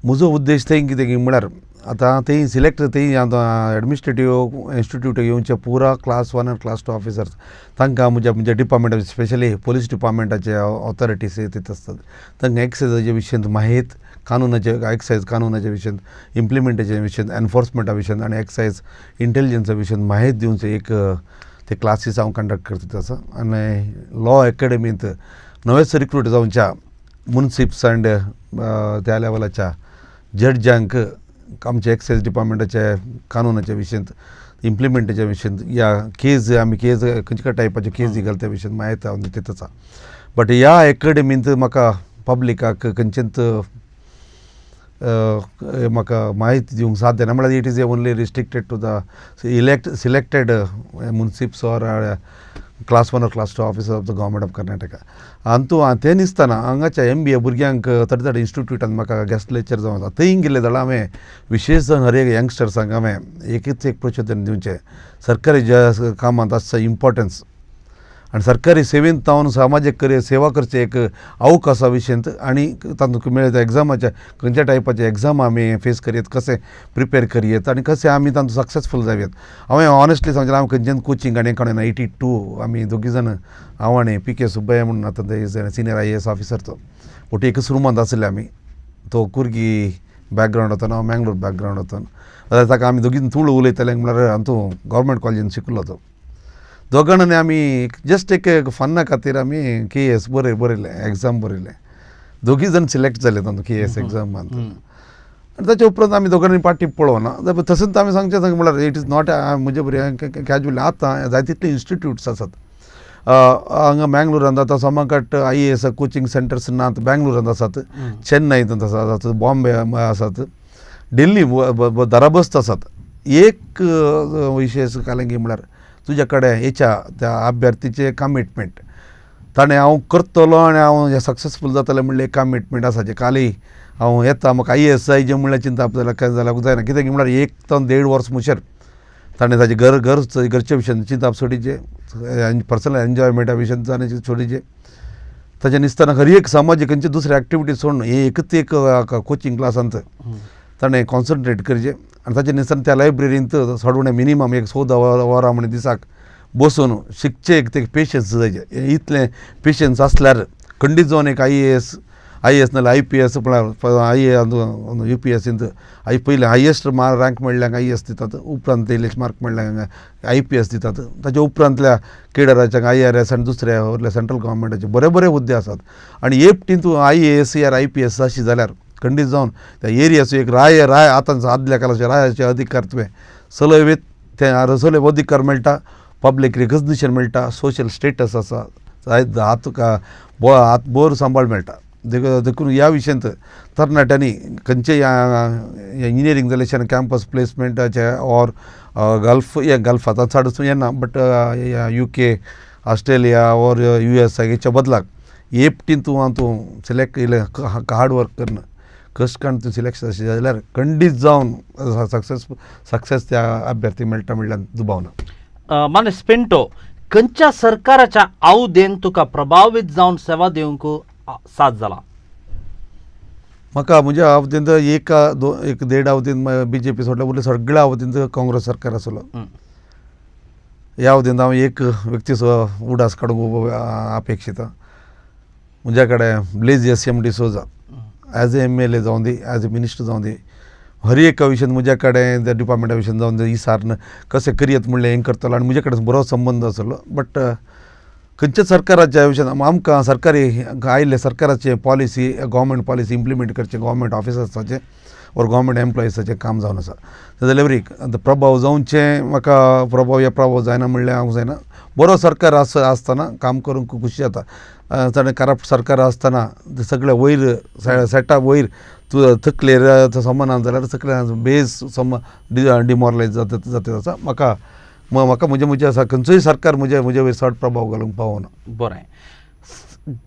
S2: म्हजो उद्देश थंय कितें म्हळ्यार आतां थंय सिलेक्ट थंय आतां एडमिनिस्ट्रेटीव इन्स्टिट्यूट येवचे पुरा क्लास 1 आनी क्लास 2 ऑफिसर्स तांकां म्हज्या म्हज्या डिपार्टमेंट स्पेशली पोलीस डिपार्टमेंटाचे ऑथॉरिटीज थंय आसतात तांकां एक्सायजाच्या विशयांत माहीत, कानूनाचे एक्सायज कानूनाच्या विशयांत, इम्प्लिमेंटेशना विशयांत, एनफोर्समेंटा विशयांत आनी एक्सायज इंटेलिजन्सा विशयांत माहीत दिवचे एक ते क्लासीस हांव कंडक्ट करता आसा. आनी लॉ अकॅडमींत नवेच रिक्रूट जावच्या मुन्सिप्स अँड त्या लेवलाच्या जड्जांक आमच्या एक्सायज डिपार्टमेंटाच्या कानूनाच्या विशयांत, इम्प्लिमेंटाच्या विशयांत या केज आमी केज खंयच्या टायपाच्यो केजी घालता त्या विशयांत म्हायती हांव दितात आसा. बट ह्या अकॅडमींत म्हाका पब्लिकाक खंयचेंच म्हाका म्हायती दिवंक साध्य ना. म्हळ्यार it is a only restricted to the selected munsifs or class 1 or class 2 officer of the government of Karnataka. आनी तूं तें दिसतना हांगाच्या एम बी ए भुरग्यांक थोडे थोडे इन्स्टिट्यूटान म्हाका गेस्ट लेक्चर जावन वता थंय गेल्ले जाल्यार हांवें विशेश जावन हर एक यंगस्टर्सांक हांवें एकच एक प्रचोदन दिवचें सरकारी ज्या कामांत आसता इम्पोर्टन्स आनी सरकारी सेवेंत जावन समाजीक कार्य सेवा करचे एक अवकाशा विशयांत आनी तातूंत मेळटा एग्जामाच्या खंयच्या टायपाचे एग्जाम आमी फेस करयेत, कशें प्रिपेर करयेत आनी कशें आमी तातूंत सक्सेसफूल जावयेत. हांवें ऑनेस्टली सांगचें हांव खंयच्यान कोचिंग आनी कोणें 82 आमी दोगी जाण हांव आनी पी के सुब्बಯ್ಯ म्हणून आतां ते सिनियर IAS officer तो ಒಟ್ಟು एकच रुमांत आसले आमी. तो कुर्गी बॅकग्रावंड वता, हांव मँगलोर बॅकग्रावंड वता. जाल्यार ताका आमी दोगीन तुळू उलयताले म्हळ्यार हांव तो गव्हर्मेंट कॉलेजीन शिकलो तो. दोगांनी आमी जस्ट एक फन्ना खातीर आमी केएएस बरयलें, एग्जाम बरयलें. दोगी जाण सिलेक्ट जाले तातूंत केएएस एग्जामांत. आनी ताच्या उपरांत आमी दोगांनी पार्टी पळोवना. तशेंच आमी सांगचें सांग म्हळ्यार it is not म्हजे भुरग्यांक कॅज्युअली. आतां जाय तितले इन्स्टिट्यूट्स आसात हांगा मँगलोरांत. आतां सोमाकट आयएएस कोचिंग सेंटर्स नात, बँगलोरांत आसात, चेन्नईंत आसात, बॉम्बे आसात, दिल्ली दराबस्त आसात. एक विशेश कालेंगी म्हळ्यार तुज्या कडेन हेच्या त्या अभ्यर्थीचें कमिटमेंट, ताणें हांव करतलो आनी हांव सक्सेसफूल जातलें म्हणलें एक कमिटमेंट आसा. जें काली हांव येता म्हाका आयएएस जाय जें म्हणल्यार चिंतप जाल्यार काय जाल्यार जायना. कित्याक म्हळ्यार 1 ते 1.5 वर्स मुशेर ताणें ताजें घर घर घरचे विशयान चिंतप सोडीचें, पर्सनल एन्जॉयमेंटा विशयान ताणें सोडीचें. ताजें निसतना हर एक सामाजीक खंयचे दुसरे एक्टिविटी सोडून हे एकच एक कोचिंग क्लासांत ताणें कॉन्सन्ट्रेट करचें. आनी ताजें निसतना त्या लायब्ररींत सोडून मिनिमम एक 14 वरां म्हण दिसाक बसून शिकचें, एक ते पेशन्स जायचे. इतलें पेशन्स आसल्यार खंडीत जावन एक आयएएस नाल्यार आयपीएस म्हळ्यार आयए यूपीएसींत I पयलें हायेस्ट रँक मेळ्ळ्यांक आयएएस दितात, उपरांत इल्लेश मार्क मेळ्ळ्यांक आयपीएस दितात, ताच्या उपरांतल्या केडराच्या आयआरएस आनी दुसऱ्या उरल्या सेंट्रल गव्हर्मेंटाचे बरे बरे हुद्दे आसात. आनी एकटीन तूं आयएएस या आयपीएस अशी जाल्यार खंडीत जावन त्या एरियाचो एक राय राय आतां आदल्या काळाचे रायाचे अधिकार तुवें चलयत, ते चलय अधिकार मेळटा, पब्लीक रिकग्निशन मेळटा, सोशल स्टेटस आसा, हात तुका हात बोर सांबाळ मेळटा. देखून ह्या विशयांत तरणाट्यांनी खंयचेय इंजिनियरींग जाल्यार कॅम्पस प्लेसमेंटाचे ऑर गल्फ, हे गल्फ आतां चड येना, but UK, Australia or US हेच्या बदलाक एकटीन तूं तूं सिलेक्ट इल्लें हार्ड वर्क करून कश्ट काडून तूं सिलेक्ट जाशी जाल्यार खंडीत जावन सक्सेस त्या अभ्यर्थी मेळटा म्हणल्यार दुबाव ना.
S1: मानेस्त पिंटो, खंयच्या सरकाराच्या आवदेन तुका प्रभावीत जावन सेवा दिवंक साथ जाला?
S2: म्हाका म्हज्या अवधींत एक एक देड अवधींत बीजेपी सोडल्या, उरले सगळ्या अवधींत काँग्रेस सरकार आसलो. ह्या अवधींत हांव एक व्यक्तीचो उडास काडूंक अपेक्षिता. म्हज्या कडेन Blasius M D'Souza as a MLA जावं दी, एज ए मिनिस्टर जावं दी, हर एका विशयान म्हज्या कडेन त्या डिपार्टमेंटा विशयान जावन दी इसारन कशें करयत म्हणलें हें करतलो आनी म्हजे कडेन बरो संबंद आसलो. बट खंयच्या सरकाराच्या विशयान आमकां सरकारी आयिल्ले सरकाराचे पॉलिसी, गव्हर्मेंट पॉलिसी इम्प्लिमेंट करचें गव्हर्मेंट ऑफिसर्साचें ऑर गव्हर्मेंट एम्प्लॉइजाचें काम जावन आसा. जाल्यार बरी आतां प्रभाव जावचें म्हाका प्रभाव या प्रभाव जायना म्हणल्यार हांव जायना. बरो सरकार आसतना काम करूंक खुशी जाता. ताणें करप्ट सरकार आसतना सगळें वयर सेटअप वयर तूं तकलेर समान जाल्यार सगळें बेज सम डिमोरलायज जाता जाता आसा. म्हाका म्हाका म्हजें म्हजें आसा खंयचोय सरकार म्हजे म्हजे वयर चड प्रभाव घालूंक पावना.
S1: बरें,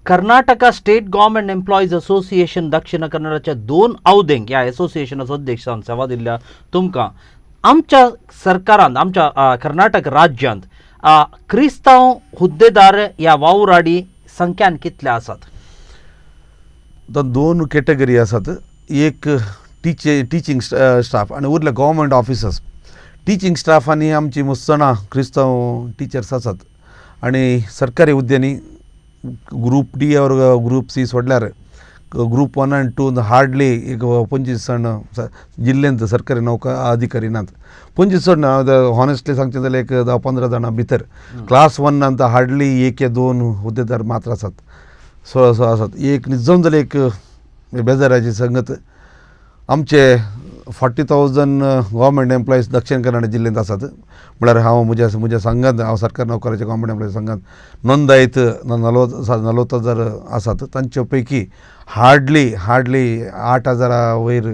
S1: Karnataka state government employees association दक्षिण कन्नडाच्या 2 अवधेंक ह्या एसोसिएशनाचो अध्यक्ष जावन सेवा दिल्ल्या तुमकां आमच्या सरकारान आमच्या कर्नाटक राज्यांत क्रिस्तांव हुद्देदार ह्या वावराडी संख्यान कितले आसात?
S2: आतां 2 कॅटेगरी आसात. एक टिचींग स्टाफ आनी उरले गव्हर्मेंट ऑफिसर्स. टिचींग स्टाफ आनी आमची मुसणां क्रिस्तांव टिचर्स आसात आनी सरकारी हुद्द्यांनी group D or group C सोडल्यार ग्रूप 1 आनी 2 हार्डली एक 25 जाण जिल्ल्यांत सरकारी नोकर अधिकारी नात. 25 जाण हॉनेस्टली सांगचें जाल्यार एक 10-15 जाणां भितर. क्लास 1 हार्डली 1 या 2 हुद्देदार मात्र आसात, 16 आसात. एक निजम जाल्यार एक बेजाराची संगत. आमचे 40,000 गव्हर्मेंट एम्प्लॉईज दक्षिण कन्नड जिल्ल्यांत आसात. म्हळ्यार हांव म्हज्या म्हज्या संघांत हांव सरकारी नोकराच्या गव्हर्मेंट एम्प्लॉईज संघांत नोंदायत 40,000 आसात. तांचे पैकी हार्डली हार्डली 8,000 वयर,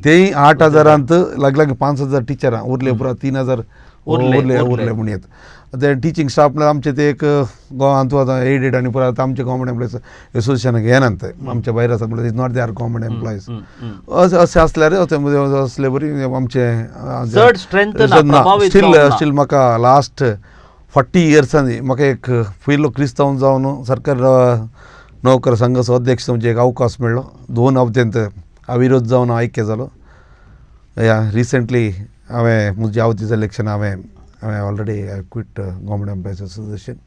S2: तेय 8,000 लागीं लागीं 5,000 टिचरां उरले, पुरा 3,000 उरले उरले म्हणयेत. ते टिचींग स्टाफ म्हळ्यार आमचे ते एक गोवांत आतां एडेड आनी पुरा आतां आमचे गव्हर्मेंट एम्प्लॉईज एसोसिएशनाक येनात, ते आमच्या भायर आसात, म्हळ्यार is not they are government employees. अशें आसल्यार असले बरी आमचे
S1: चड स्ट्रेंथ
S2: स्टील स्टील म्हाका लास्ट 40 इयर्सांनी म्हाका एक पयलो क्रिस्तांव जावन सरकार नोकर संघाचो अध्यक्ष म्हणजे एक अवकाश मेळ्ळो. 2 अवधेंत अविरोध जावन हांव ऐक्य जालो. या रिसेंटली हांवें म्हज्या अवधीचें इलेक्शन हांवें हांवें already I quit government employees association.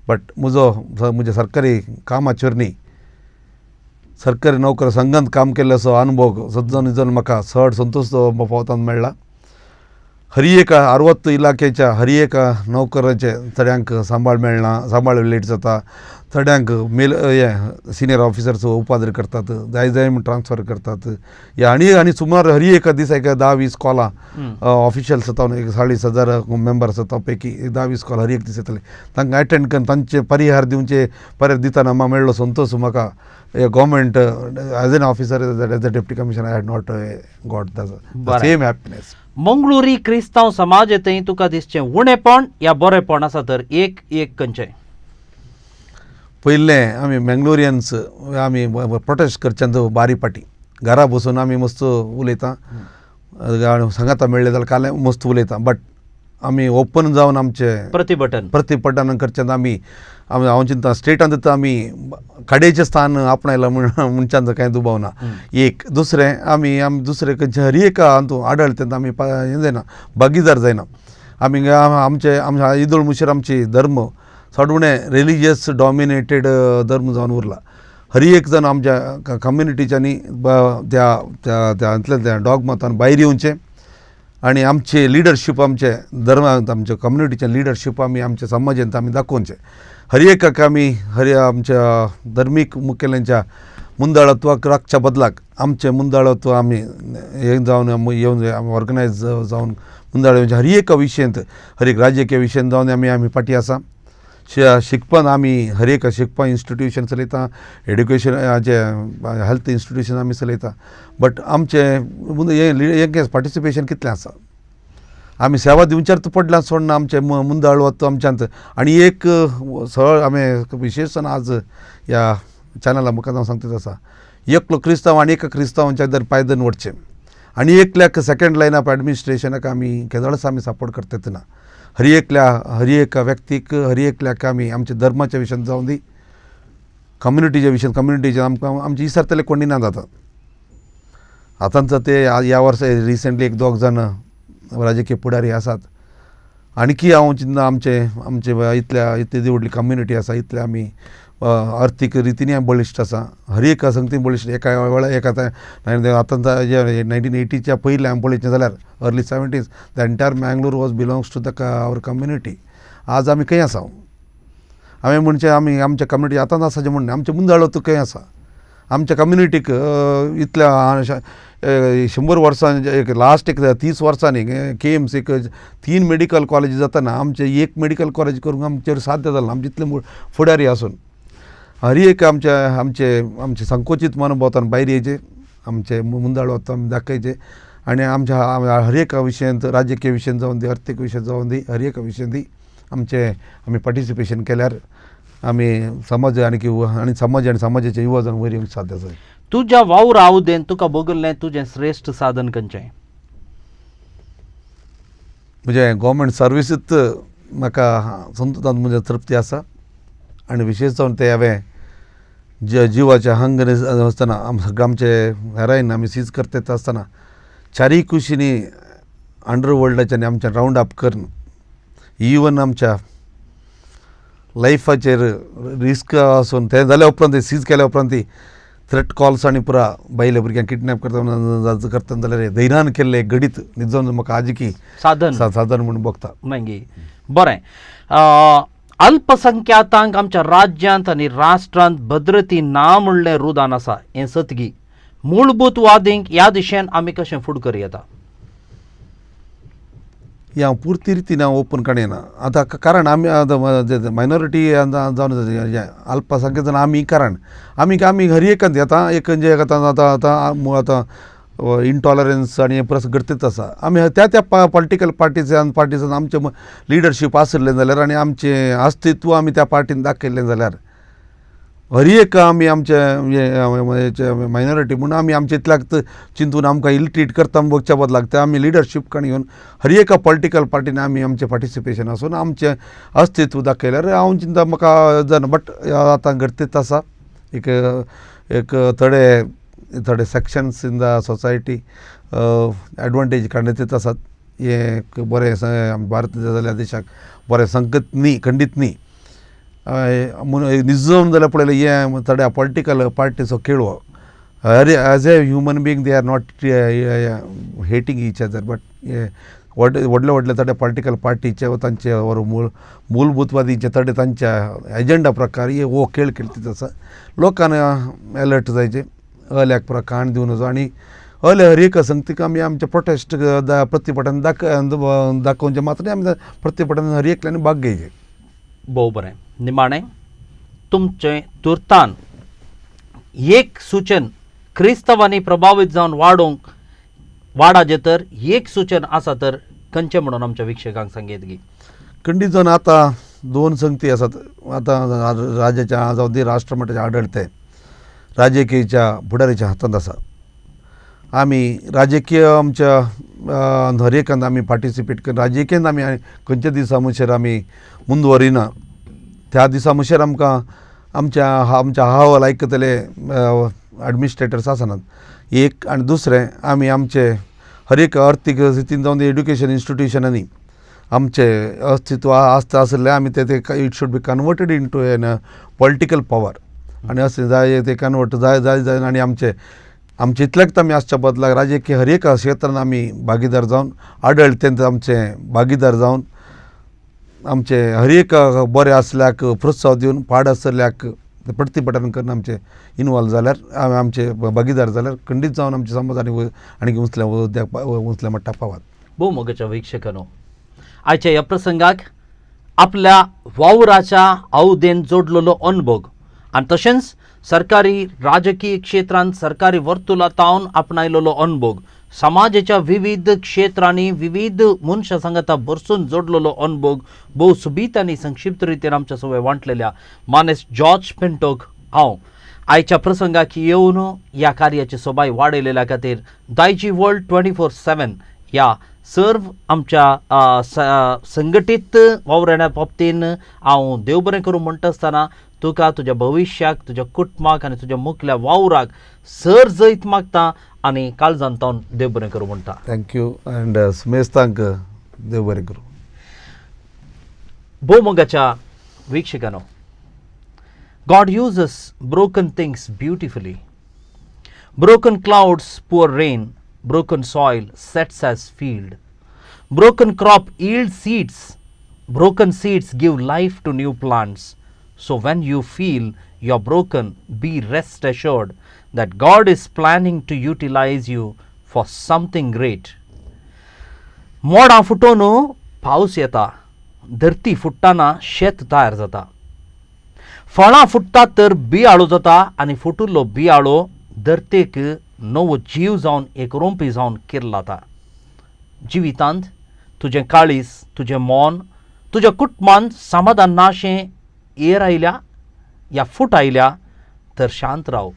S2: But म्हजो म्हज्या सरकारी कामाचेर न्ही, सरकारी नोकर संघांत काम केल्ल्याचो अनुभव सद्दां निजन म्हाका चड संतोश पावतान मेळ्ळा. हर एका 60 इलाख्याच्या हर एका नोकरांचे थोड्यांक सांबाळ मेळना, सांबाळ लेट जाता, थोड्यांक मेल हे सिनियर ऑफिसर्स उपाद्र करतात, जाय जाय म्हूण ट्रान्सफर करतात. हे आनी आनी सुमार हर एका दिसा एक 10-20 कॉलां ऑफिशियल्स जाता, एक 40,000 मेंबर्स जाता पैकी 10-20 कॉल हर एक दीस येतले, तांकां अटेंड करून तांचे परिहार दिवचे, परिहार दितना म्हाका मेळ्ळो संतोश. म्हाका Government as an officer, as a deputy commissioner, I had not got the same happiness.
S1: Mangaluri क्रिस्तांव समाज थंय तुका दिसचें उणेपण या बरेपण आसा तर एक एक खंयचें?
S2: पयलें आमी मंगलोरियन्स आमी प्रोटेस्ट करच्यान बारी पाटी घरा बसून आमी मस्त उलयता, सांगाता मेळ्ळें जाल्यार काल मस्त उलयता, बट आमी ओपन जावन आमचे
S1: प्रतिभटन
S2: प्रतिभटन करच्यान आमी आमी हांव चिंता स्टेटांत आमी कडेचें स्थान आपणायलां म्हूण म्हणच्यान कांय दुबाव ना. एक दुसरें आमी आमी दुसरें खंयचे हर एका हातूंत आडळतेंत आमी हें जायना, भागीदार जायना. आमी आमचे आमच्या इदोळ मुशीर आमची धर्म चड उणें रिलिजियस डॉमिनेटेड धर्म जावन उरला. हर एक जाण आमच्या कम्युनिटीच्यांनी त्या त्या त्या त्या डॉगमातान भायर येवचें आनी आमचे लिडरशीप आमचे धर्मांत आमच्या कम्युनिटीचें लिडरशीप आमी आमच्या समाजांत आमी दाखोवचें. हर एकाक आमी हर आमच्या धर्मीक मुखेल्यांच्या मुंदाळत्वाक राखच्या बदलाक आमचें मुंदाळत्व आमी हें जावन येवन ऑर्गनायज जावन मुंदाळ येवचें. हर एका विशयांत हर एक राजकीय विशयांत जावन आमी आमी फाटीं आसा. शिकपान आमी हर एक शिकपा इन्स्टिट्यूशन चलयता, एड्युकेशन हाचें हेल्थ इन्स्टिट्यूशन आमी चलयता, बट आमचें हें पार्टिसिपेशन कितलें आसा, आमी सेवा दिवच्यार पडल्या सोडना आमचें मुंदाळवत्व आमच्यांत. आनी एक सरळ आमी विशेशण आज ह्या चॅनला मुखार हांव सांगता आसा, एकलो क्रिस्तांव आनी एका क्रिस्तांवाच्या दर पायदन वडचें आनी एकल्याक सेकेंड लायन ऑफ एडमिनिस्ट्रेशनाक आमी केदोळच आमी सपोर्ट करतात ना. हर एकल्या हर एका व्यक्तीक हर एकल्याक आमी आमच्या धर्माच्या विशयांत जावं दी, कम्युनिटीच्या विशयांत, कम्युनिटीच्या आमकां आमचे इसरतले कोणी ना जाता. आतांच ते ह्या वर्सा रिसेंटली एक दोग जाण राजकीय पुढारी आसात. आणखी हांव चिंतना आमचे आमचे इतल्या इतली व्हडली कम्युनिटी आसा, इतले आमी आर्थीक रितीन बळिश्ट आसा, हर एका संगतीन बळिश्ट. एका वेळार एक आतां आतां 1980च्या पयलीं आमी पळयचें जाल्यार early 70s the entire Mangalore was belongs to the our community. आज आमी खंय आसा? हांवें म्हणचें आमी आमच्या कम्युनिटी आतां आसाचें म्हण आमचें मुंदाळो खंय आसा? आमच्या कम्युनिटीक इतल्या 100 वर्सां एक लास्ट एक 30 वर्सांनी के एम सीक 3 मेडिकल कॉलेज जाताना आमचें एक मेडिकल कॉलेज करूंक आमचेर साध्य जालें. आमचे इतले फुडारी आसून हर एक आमच्या आमचे आमचे संकोचीत मनोभावान भायर येयचे, आमचे मुंदाळो आमी दाखयचे आनी आमच्या हर एका विशयांत राजकीय विशयांत जावन दी, अर्थीक विशयांत जावन दी, हर एका विशयांत दी आमचें आमी पार्टिसिपेशन केल्यार आमी समाज आनी आनी समाज आनी समाजाचे युवा जावन वयर येवंक साध्य आसा.
S1: तुज्या वावर आवदेन तुका भोगल्लें तुजें श्रेश्ठ साधन खंयचें?
S2: म्हजें गव्हर्मेंट सर्विसीत म्हाका संतोतान म्हज्या तृप्ती आसा आनी विशेश जावन तें हांवें जिवाच्या हंग आसतना सगळें आमचे हेरायन आमी सीज करता आसतना चारीय कुशींनी अंडरवर्ल्डाच्यान आमच्या रावंड अप करून इवन आमच्या लायफाचेर रिस्क आसून तें जाल्या उपरांत सीज केल्या उपरांत थ्रेट कॉल्स आनी पुरा बायले भुरग्यांक किडनॅप करता करता जाल्यार धैर्यान केल्लें घडीत निजोवन म्हाका आजकी
S1: साधन
S2: साधन म्हूण भोगता.
S1: मागीर बरें, अल्पसंख्यातांक आमच्या राज्यांत आनी राष्ट्रांत भद्रती ना म्हणलें रुदान आसा हें सतगी मूलभूतवादींक ह्या दिशेन आमी कशें फुड करूं येता?
S2: ही हांव पुरती रितीन हांव ओपन काडना आतां, कारण आमी आतां मायनॉरिटी जावन अल्पसंख्याक जावन आमी कारण आमी आमी हर एकांत आतां एक म्हणजे आतां आतां आतां आतां इंटॉलरन्स आनी हें प्रस घडतीच आसा. आमी त्या त्या पॉलिटिकल पार्टीजान पार्टीजान आमचें लिडरशीप आशिल्लें जाल्यार आनी आमचें अस्तित्व आमी त्या पार्टीन दाखयल्लें जाल्यार हर एक आमी आमचे मायनॉरिटी म्हूण आमी आमचे इतल्याक चिंतून आमकां इल ट्रीट करता म्हूण बगच्या बदलाक ते आमी लिडरशीप काणी घेवन हर एका पॉलिटिकल पार्टीन आमी आमचें पार्टिसिपेशन आसून आमचें अस्तित्व दाखयल्यार हांव चिंता म्हाका जायना. बट आतां घडतीच आसा एक एक थोडे थोडे sections in the society advantage काडीत आसात. हें एक बरें भारत जाल्यार देशाक बरें संगत न्ही, खंडीत न्ही. म्हूण निजोवन जाल्यार पळयलें हें थोड्या पॉलिटिकल पार्टीचो खेळ हो. हर as a human being they are not hating each other, but हे व्हडले व्हडले थोडे पॉलिटिकल पार्टीचे व तांचे वर मूलभूतवादीचे थोडे तांच्या एजेंडा प्रकार हे हो खेळ खेळतीत आसा. लोकांनी अलर्ट जायचे, अल्याक पुरा काण दिवन वचो आनी अले हर एक संगतीक आमी आमचे प्रोटेस्ट प्रतिपटान दाखोवचे मात्र आमी प्रतिपटान हर एकल्यान भाग घेयचे.
S1: भोव बरें. निमाणें तुमचें तुर्तान एक सूचन क्रिस्तांवांनी प्रभावीत जावन वाडोवंक वाडाचें तर एक सूचन आसा तर खंयचें म्हणून आमच्या वीक्षकांक सांगयत गी?
S2: खंडीत जावन आतां दोन संगती आसात आतां राज्याच्या जावं ती राष्ट्रमठाचे आडळते राजकीयच्या फुडारीच्या हातांत आसा. आमी राजकीय आमच्या हर एकान आमी पार्टिसिपेट कर राजकीयन आमी खंयच्या दिसा मुशेर आमी मुंदवरिना त्या दिसा मुशेर आमकां आमच्या आमच्या अहवाल आयकतले एडमिनिस्ट्रेटर्स आसनात एक. आनी दुसरें आमी आमचे हर एक अर्थीक स्थितीन जावन एड्युकेशन इन्स्टिट्युशनांनी आमचे अस्तित्व आसता आसलें आमी ते it should be converted into an political power आनी अशें जाय ते कन्वर्ट जाय जाय जाय आनी आमचे आमचे इतल्याक आमी आसच्या बदलाक राजकीय हर एका क्षेत्रान आमी भागीदार जावन आडळतेंत आमचे भागीदार जावन आमचे हर एक बरें आसल्याक प्रोत्साहन दिवन पाड आसल्याक प्रतिपटन करून आमचे इनवॉल्व जाल्यार आमचे भागीदार जाल्यार खंडीत जावन आमचे समाज आनी आनी उंचल्या उंचल्या मट्टाक पावात.
S1: भोव मोगाच्या वीक्षकांनो, आयच्या ह्या प्रसंगाक आपल्या वावराच्या अवदेन जोडलेलो अनुभव आनी तशेंच सरकारी राजकीय क्षेत्रांत सरकारी वर्तुला तावन आपणायलेलो अनुभव, समाजाच्या विविध क्षेत्रांनी विविध मनशां सांगाता भरसून जोडलेलो अनुभव भोव सुबीत आनी संक्षिप्त रितीन आमच्या सवय वांटलेल्या मानेस जॉर्ज पिंटोक हांव आयच्या प्रसंगाक येवन ह्या कार्याची सोबाय वाडयलेल्या खातीर दायजी वर्ल्ड 24/7 ह्या सर्व आमच्या संघटीत वावरण्या बाबतीन हांव देव बरें करूं म्हणटा आसतना तुका तुज्या भविश्याक, तुज्या कुटुंबाक आनी तुज्या मुखल्या वावराक सर जैत मागता आनी काळजान तावन देव बरें करूं म्हणटा.
S2: Thank you and सुमेस्तांक देव बरें करूं.
S1: भोव मोगाच्या वीक्षकांनो, God uses broken things beautifully. Broken clouds pour rain, broken soil sets as field, broken crop yield seeds, broken seeds give life to new plants. So when you feel you're broken, be rest assured that God is planning to utilize you for something great. मोडां फुटोवन पावस येता, धरती फुट्टाना शेत तयार जाता, फळां फुट्टात तर बियाळो जाता आनी फुटिल्लो बियाळो धरतेक नवो जीव जावन एक रोंपी जावन किर्लाता. जिवितांत तुजें काळीज, तुजें मन, तुज्या कुटुंबांत समाधान नाशें एर आयल्या या फूट आयल्या तर शांत राव,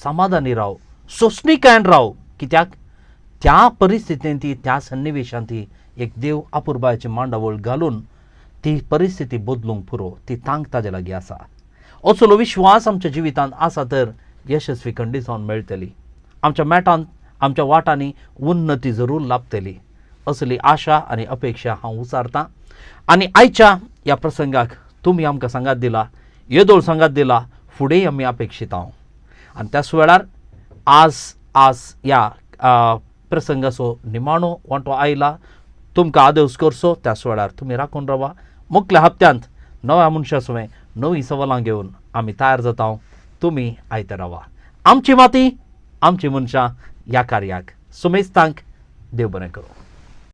S1: समाधानी राव, सोंसणीकायेन राव. कित्याक त्या परिस्थितींत ती त्या सन्निवेशांत ती एक देव अपुरबायेची मांडावळ घालून ती परिस्थिती बदलूंक पुरो, ती तांक ताजे लागीं आसा. असलो विश्वास आमच्या जिवितांत आसा तर यशस्वी खंडीत जावन मेळटली. आमच्या मेटांत, आमच्या वाटांनी उन्नती जरूर लाभतली असली आशा आनी अपेक्षा हांव उचारतां. आनी आयच्या ह्या प्रसंगाक तुमी आमकां सांगात दिला, येदोळ सांगात दिला, फुडें आमी अपेक्षीत हांव. आनी त्याच वेळार आज आज ह्या प्रसंगाचो निमाणो वांटो आयला, तुमकां आदेस करचो. त्याच वेळार तुमी राखून रावा. मुखल्या हप्त्यांत नव्या मनशा सवें नवीं सवालां घेवन आमी तयार जाता. तुमी आयते रावा. आमची माती, आमची मनशां ह्या कार्याक सुमेस्तांक देव बरें करूं.